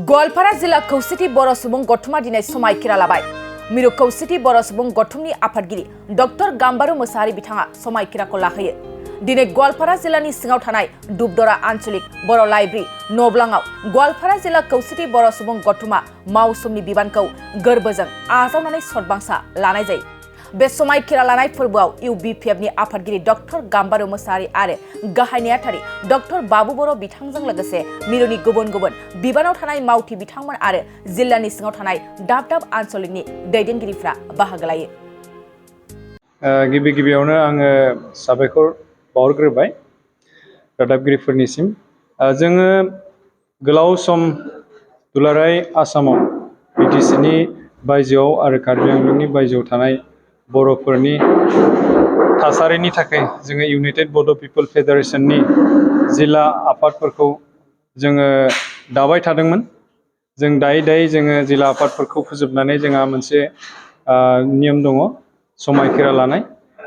गवालपारा जिला खौसेथि बर' सुबुं गथुमा दिनै समायखिरा लाबाय। मिरु खौसेथि बर' सुबुं गथुमनि आफादगिरि डॉक्टर गाम्बारू मोसाहारि बिथाङा समायखिराखौ लाहोयो। दिनै गवालपारा जिल्लानि सिङाव थानाय दुबदरा आन्चलिक बर' लाइब्रेरि नब्लाङाव गवालपारा जिल्ला खौसेथि बर' सुबुं गथुमा मावसुमनि बिबानखौ गोरबोजों आजावनानै सतबांसा लानाय जायो। बे समायखिरा लानाय फोरबोआव इउबिपिएफनि आफादगिरि डॉक्टर गाम्बारू मोसाहारि आरो गाहाय नेहाथारि डॉक्टर बाबू बर' बिथांजों लोगोसे मिरुनि गुबुन गुबुन बिबानाव थानाय मावथि बिथांमोन आरो जिल्लानि सिङाव थानाय दाब दाब आन्चलिकनि दैदेनगिरिफ्रा बाहागो लायो। गिबियावनो आङो साबायखर बावहरग्रोबाय रादाबगिरिफोरनिसिम। जोङो गोलाव सम दुलाराय आसामाव बिटिसिनि बायजोआव आरो कार्बि आंलंनि बायजोआव थानाय बर'फोरनि थासारिनि थाखाय जोङो इउनाइटेड बड' पिपल फेडारेशननि जिल्ला आफादफोरखौ जोङो दाबाय थादोंमोन। जों दायै जोङो जिल्ला आफादफोरखौ फोजोबनानै जोंहा मोनसे नियम दङ समायखिरा लानाय।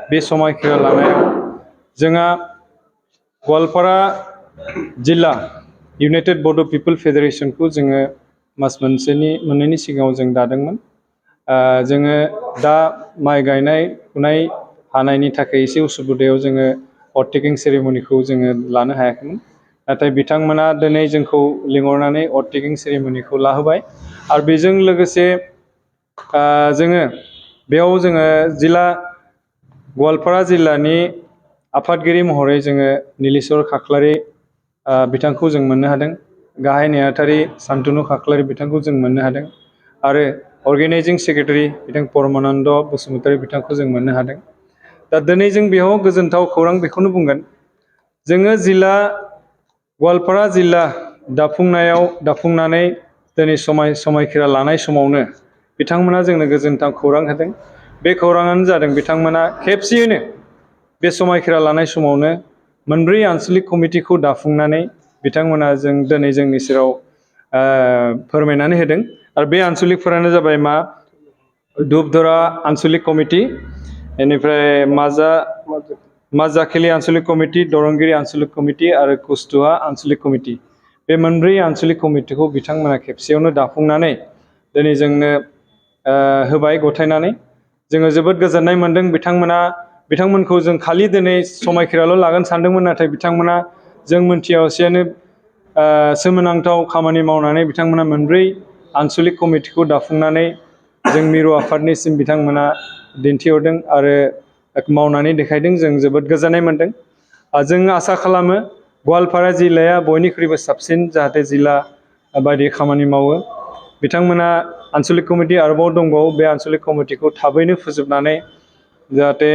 बे समायखिरा लानायाव जोंहा गवालपारा जिल्ला इउनाइटेड बड' पिपल फेडारेशनखौ जोङो मास मोननैनि सिगाङाव जों दादोंमोन। जोङो दा माइ गायनाय फुनाय हानायनि थाखाय एसे उसुबिदायाव जोङो अथ सेरेमनिखौ जोङो लानो हायाखैमोन। नाथाय बिथांमोना दिनै जोंखौ लिंहरनानै अथ सेरेमनिखौ लाहोबाय। आरो बेजों लोगोसे जोङो बेयाव जोङो गवालपारा जिल्लानि आफादगिरि महरै जोङो नीलेश्वर खाख्लारि बिथांखौ जों मोननो हादों। गाहाय नेहाथारि सान्तनु खाख्लारि बिथांखौ जों मोननो हादों। आरो अर्गेनाइजिं सेक्रेटारि बिथां परमानन्द बसुमतारी बिथांखौ जों मोननो हादों। दा दिनै जों बेयाव गोजोनथाव खौरां बेखौनो बुंगोन, जोङो गवालपारा जिल्ला दाफुंनानै दिनै समायखिरा लानाय समावनो बिथांमोना जोंनो गोजोनथाव खौरां होदों। बे खौराङानो जादों बिथांमोना खेबसेयैनो बे समायखिरा लानाय समावनो मोनब्रै आन्चलिक कमिटिखौ दाफुंनानै बिथांमोना दिनै जोंनि सेराव फोरमायनानै होदों। आरो बे आन्चलिकफोरानो जाबाय दुबदरा आन्चलिक कमिटि, बेनिफ्राय माजाखेली आन्चलिक कमिटि, दरंगिरी आन्चलिक कमिटि आरो कुसटुहा आन्चलिक कमिटि। बे मोनब्रै आन्चलिक कमिटिखौ बिथांमोना खेबसेयावनो दाफुंनानै दिनै जोंनो होबाय गथायनानै। जोङो जोबोद गोजोननाय मोन्दों। बिथांमोनखौ जों खालि दिनै समायखिराल' लागोन सानदोंमोन, नाथाय बिथांमोना जों मोनथियासेयानो सोमोनांथाव खामानि मावनानै बिथांमोना मोनब्रै आन्चलिक कमिटिखौ दाफुंनानै जों मिरु आफादनिसिम बिथांमोना दिन्थिहरदों आरो मावनानै देखायदों। जों जोबोद गोजोननाय मोन्दों। जों आसा खालामो गवालपारा जिल्लाया बयनिख्रुइबो साबसिन जाहाथे जिल्ला बायदि खामानि मावो। बिथांमोना आन्चलिक कमिटि आरोबाव दंबावो, बे आन्चलिक कमिटिखौ थाबैनो फोजोबनानै जाहाथे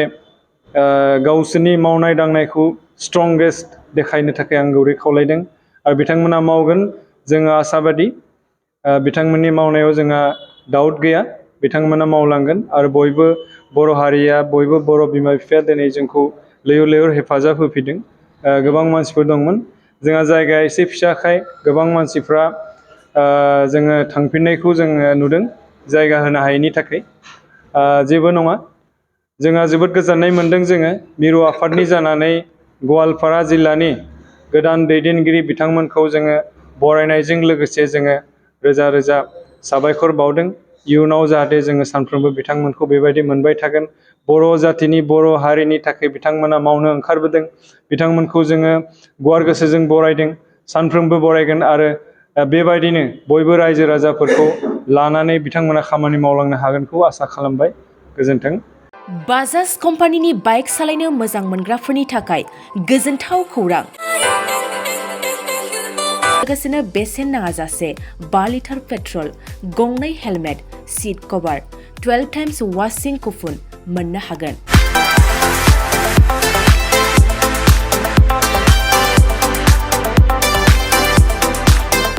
गावसोरनि मावनाय दांनायखौ स्ट्रंगेस्ट देखायनो थाखाय आं गुरै खावलायदों। आरो बिथांमोना मावगोन, जोङो आसाबादि। बिथांमोननि मावनायाव जोंहा डाउट गैया, बिथांमोना मावलांगोन। आरो बयबो बर' हारिया, बयबो बर' बिमा बिफाया दिनै जोंखौ लैहोर हेफाजाब होफैदों। गोबां मानसिफोर दंमोन, जोंहा जायगाया एसे फिसाखाय गोबां मानसिफ्रा जोङो थांफिननायखौ जोङो नुदों जायगा होनो हायैनि थाखाय। जेबो नङा, जोंहा जोबोद गोजोननाय मोन्दों। जोङो मिरु आफादनि जानानै गवालपारा जिल्लानि गोदान दैदेनगिरि बिथांमोनखौ जोङो बरायनायजों लोगोसे जोङो रोजा रोजा साबायखर बावदों। इयुनाव जाहाथे जोङो सानफ्रोमबो बिथांमोनखौ बेबायदि मोनबाय थागोन। बर' जाथिनि, बर' हारिनि थाखाय बिथांमोना मावनो ओंखारबोदों। बिथांमोनखौ जोङो गुवार गोसोजों बरायदों, सानफ्रोमबो बरायगोन। आरो बेबायदिनो बयबो रायजो राजाफोरखौ लानानै बिथांमोना खामानि मावलांनो हागोनखौ आसा खालामबाय। गोजोन्थों। बाजाज कम्पानिनि बाइक सालायनो मोजां मोनग्राफोरनि थाखाय गोजोनथाव खौरां। लोगोसेनो बेसेन नाङाजासे 5 लिटार पेट्रल, गंनै हेलमेट, सीट कभार, 12 टाइम्स वाशिं कुपन मोननो हागोन।